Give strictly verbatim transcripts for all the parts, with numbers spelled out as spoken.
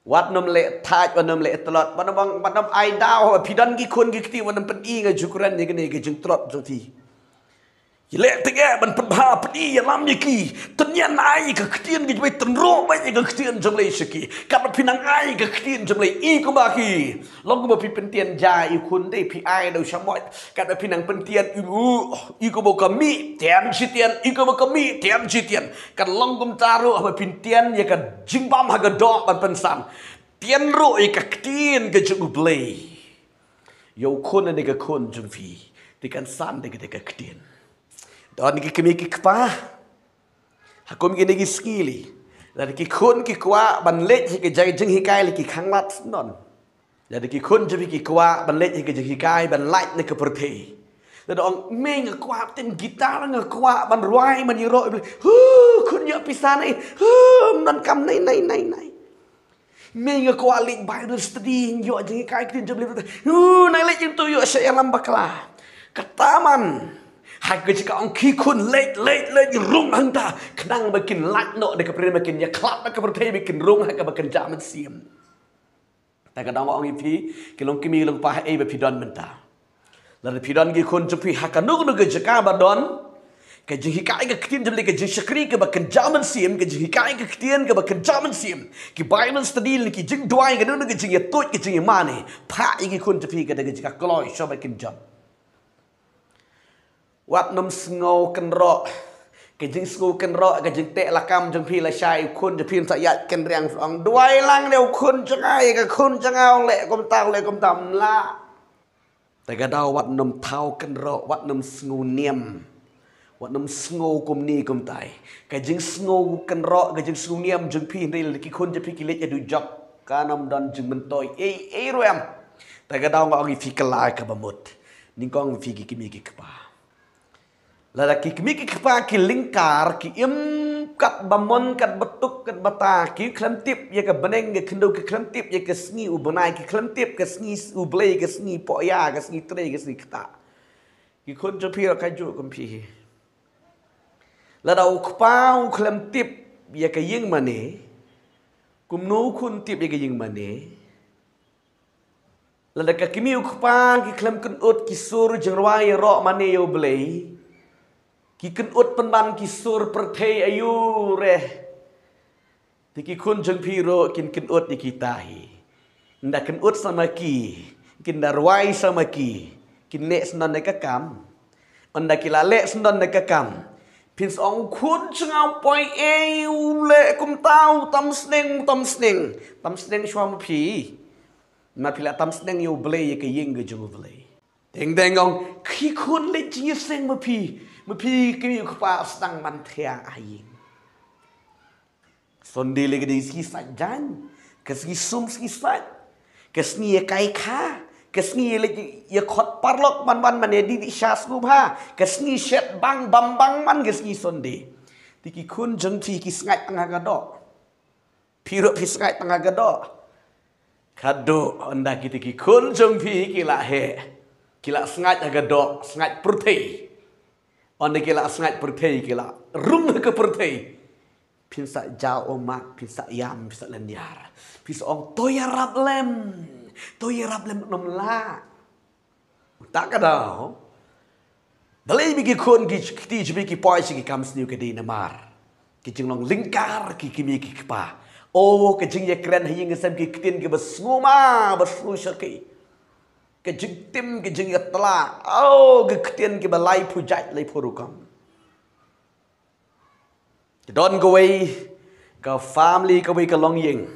Wat nym leh thait, wat nym leh tlot, wat nym, wat nym ai daw, phi don ki khun ki kti, wat nym pyni nga ju kren ïa kane ka jingtlot jong phi. Ïa leh teng eh ban pynbha pyni ïalam ïa ki. Tynrai ai ka ktien ka jong U Blei, tynrai ai ka ktien jong U Blei sha ki. Katba phi nang ai ka ktien jong U Blei, i kumba ki. Long kumba phi pyntian ja i khun de, phi ai da u shamoit. Katba phi nang pyntian i u, i kumba ka mih, tian shi tian, i kumba ka mih, tian shi tian. Kan long kumta ruh haba pyntian ïa ka jingbam ha ka doh ban pynsan. Tian ruh ïa ka ktien ka jong U Blei. Ïa u khun ne ka khun jong phi. Te kan san da ka, da ka ktien. Don ki kmie ki kpa. Ha kum kine ki sngi lei. Lada ki khun ki kwah ban leit ha ka jinghikai lei, ki khanglad syndon. Lada ki khun jong phi ki kwah ban leit ha ka jinghikai ban lait na ka pyrthei. Lada ong, mei nga kwah tim guitar, nga kwah ban rwai, ban ïaroh. Hu, khun ïoh pisa nei. Hu, ym donkam nei, nei, nei, nei. Mei nga kwah leit Bible study, ïoh jinghikai ktien jong U Blei. Hu, nang leit jingtu ïoh sha ïalam bakla. Kata man. Ha ka jaka ong ki khun leit, leit, leit, rung hangta. Khnang ba kin lait noh da ka pyrthei, ba kin ïakhlad da ka pyrthei, ba kin rung ha kaba kynja mynsiem. Te ka daw nga ong ïa phi, ki long kmie long kpa, haei ba phi don mynta. Lada phi don ki khun jong phi ha kano kano ka jaka ba don, ka jinghikai ka ktien jong U Blei, ka jingshakri kaba kynja mynsiem, ka jinghikai ka ktien kaba kynja mynsiem. Ki Bible study ne ki jingduwai, kano kano ka jingïatuid, ka jingïamane. Phah ïa ki khun jong phi ka da ka jaka kloi sha ba kin jop. Wat nym sngew kynroh. Ka jingsngew kynroh, ka jingteh lakam jong phi lashai u khun jong phi, ym sa ïaid kynriang, ong duwai lang ïa u khun jong nga, ïa ka khun jong nga, u leh kumta, u leh kumta, ym lah. Te ka daw wat nym thaw kynroh, wat nym sngew niam. Wat nym sngew kumne kumtai. Ka jingsngew kynroh, ka jingsngew niam jong phi, hynrei lada ki khun jong phi ki leit ïa dujok, kan ym don jingmyntoi ei ei ruh em. Te ka daw nga ong ïa phi, kylla kaba mut. Nyngkong phi ki kmie ki kpa. Lada ki kmie ki kpa ki lyngkar, ki im katba mon, katba tuk, katba ta, ki khlem tip ïa ka bneng ka khyndew, ki khlem tip ïa ka sngi u bnai, ki khlem tip ka sngi s-, U Blei, ka sngi pohïa, ka sngi trei, ka sngi ktah. Ki khun jong phi ruh kajuh kum phi hi. Lada u kpa u khlem tip ïa ka ïing mane, kumno u khun tip ïa ka ïing mane? Lada ka kmie u kpa ki khlem kynnoh ki sur jingrwai ïaroh mane ïa U Blei, ki kynnoh pynban ki sur pyrthei, aiu re. Te ki khun jong phi ruh kin kynnoh ïa kita hi. Ynda kynnoh sa ma ki, kin da rwai sa ma ki, kin leh syndon ïa ka kam. Ynda ki la leh syndon ïa ka kam, phin sa ong, khun jong nga u poi ei, u leh kumta, u tam sneng, u tam sneng. Tam sneng shuwa ma phi. Ma phi la tam sneng ïa U Blei, ïa ka ïing ka jong U Blei. Teng teng ong, ki khun leit jingïaseng ma phi. Ma phi ki kmie ki kpa, sdang ban thiah ha ïing. Sunday lei ka dei sngi sait jaiñ, ka sngi sum sngi sait, ka sngi ïa kai kha, ka sngi ïa leit ïa khot paralok man man man ïa dih dih sha sngewbha, ka sngi shet bang bam bang man ka sngi Sunday. Te ki khun jong phi ki sngaid tang ha ka doh. Phi ruh phi sngaid tang ha ka doh. Ka doh, ynda kita ki khun jong phi ki la heh, ki la sngaid ha ka doh, sngaid pyrthei. Ynda ki la sngaid pyrthei, ki la rung ha ka pyrthei. Phin sa jaw ummat, phin sa ïam, phin sa lynñiar. Phin sa ong to ïarap lem, to ïarap lem, ym lah. Ta ka daw. Balei ba ki khun ki kti jong phi ki poi sha ki kam sniew, ka dei namar ki jinglong lyngkar ki kmie ki kpa. O, ka jingïakren ha ïing ha sem, ki ktien kiba sngewma, ba sngewsakhi. Ka jingtim, ka jingïatylli. O, ki ktien kiba laiphew jait, laiphew rukom. Don kawei ka family, kawei ka longïing.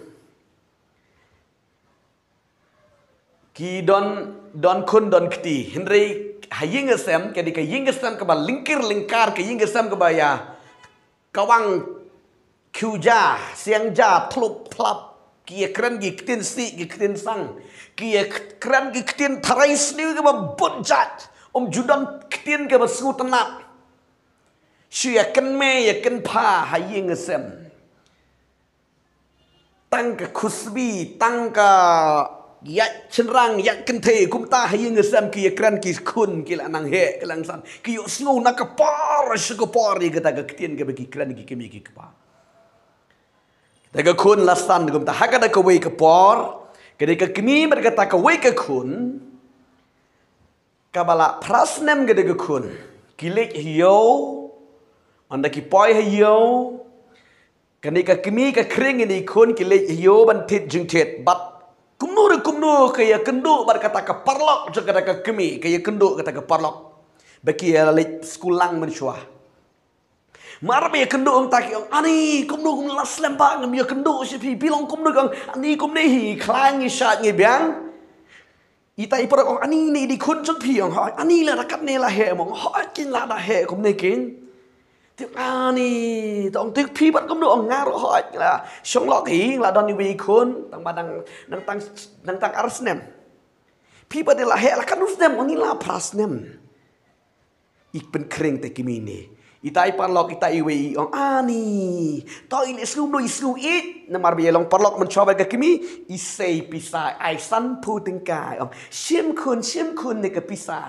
Ki don, don khun don kti. Hynrei ha ïing ha sem, ka dei ka ïing ka sem kaba lyngkir lyngkar, ka ïing ka sem kaba ïa kawang, khiew ja, siang ja, thlup thlap. Ki ïakren ki ktien sih, ki ktien sang. Ki ïakren ki ktien tharai sniew kiba bun jait. Ym ju don ktien kaba sngewtynnat. Shu ïakynmaw ïakynpha ha ïing ha sem. Tang ka khusbi, tang ka ïaid shynrang, ïaid kynthei, kumta ha ïing ha sem ki ïakren ki khun, ki la nang heh, ki la nang san. Ki ïohsngew na ka por sha ka por ïa kata ka ktien kaba ki kren ki kmie ki kpa. Te ka khun la san kumta ha kata kawei ka por, ka dei ka kmie bad kata kawei ka khun, kaba la phra snem ka dei ka khun. Ki leit ha ïew, ynda ki poi ha ïew, ka dei ka kmie ka khring ïa i khun ki leit ha ïew ban thied jingthied. Bad kumno re kumno ka ïakynduh bad kata ka paralok jong kata ka kmie, ka ïakynduh kata ka paralok ba ki ïa leit skul lang mynshuwa. Mar ba ïakynduh ong ta ki ong, ani, kumno kumno la slem ba ngam ïakynduh sha phi, phi long kumno, ong, ani kumne hi, khlaiñ ngi shait ngi biang. Ita i paralok ong, ani ne dei khun jong phi, ong, hooid, ani lada katne la heh, ong, hooid, kin lada heh kumne kin. Te ani, te ong, te phi pat kumno, ong, nga ruh hooid la shong lok hi, la don iwei i khun, tang ba nang, nang tang, nang tang ar snem. Phi pat la heh la katno snem, ong, ni la phra snem. I pynkhring te kmie ne. Ita i paralok, ita iwei i ong, ani. To i leh sngew mluh, i sngew ïeit. Namar ba i long paralok mynshuwa bad ka kmie, i sei pisa, ai sanphew tyngka, ong, shim khun, shim khun ne ka pisa.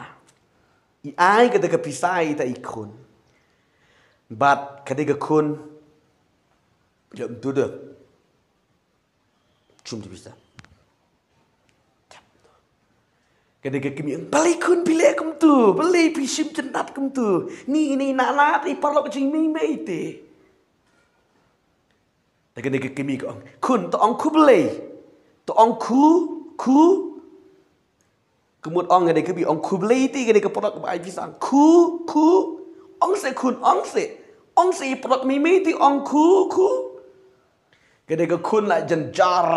I ai kata ka pisa ïa ita i khun. Bad ka dei ka khun, ïa, kumtu de. Shim te pisa. Ka dei ka kmie, balei khun phi leh kumtu, balei phi shim jyndat kumtu. Ni, ni, na, na, te i paralok jingmei mei te. Te ka dei ka kmie ka ong, khun, to ong khublei. To ong khu, khu. Ka mut ong ka dei ka kmie ong khublei te ka dei ka paralok ba ai pisa. Khu, khu. Ong se khun, ong se. Ong se i paralok mei mei te ong khu, khu. Ka dei ka khun la jynjar.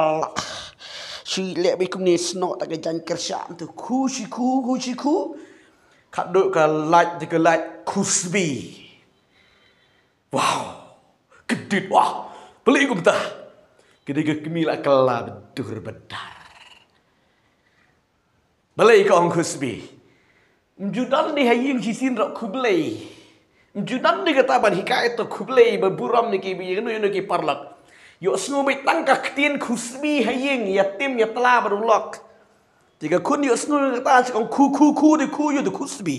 Shi leh beit kumne snoh ta ka jaiñ kyrshah tu khu shi khu, khu shi khu. Khadduh ka lait te ka lait khusbi. Wow. Ka dit, wow. Balei kumta. Ka dei ka kmie la kylla ba dur ba dar. Balei ka ong khusbi. Ym ju don de ha ïing shisien ruh khublei. Ym ju don de kata ban hikai to khublei ba burom ne ki ba ïa kano kano ki paralok. Ïohsngew beit tang ka ktien khusbi ha ïing, ïa tim ïa tla bad u lok. Te ka khun ïohsngew kata shi ong khu khu khu de khu ïa de khusbi.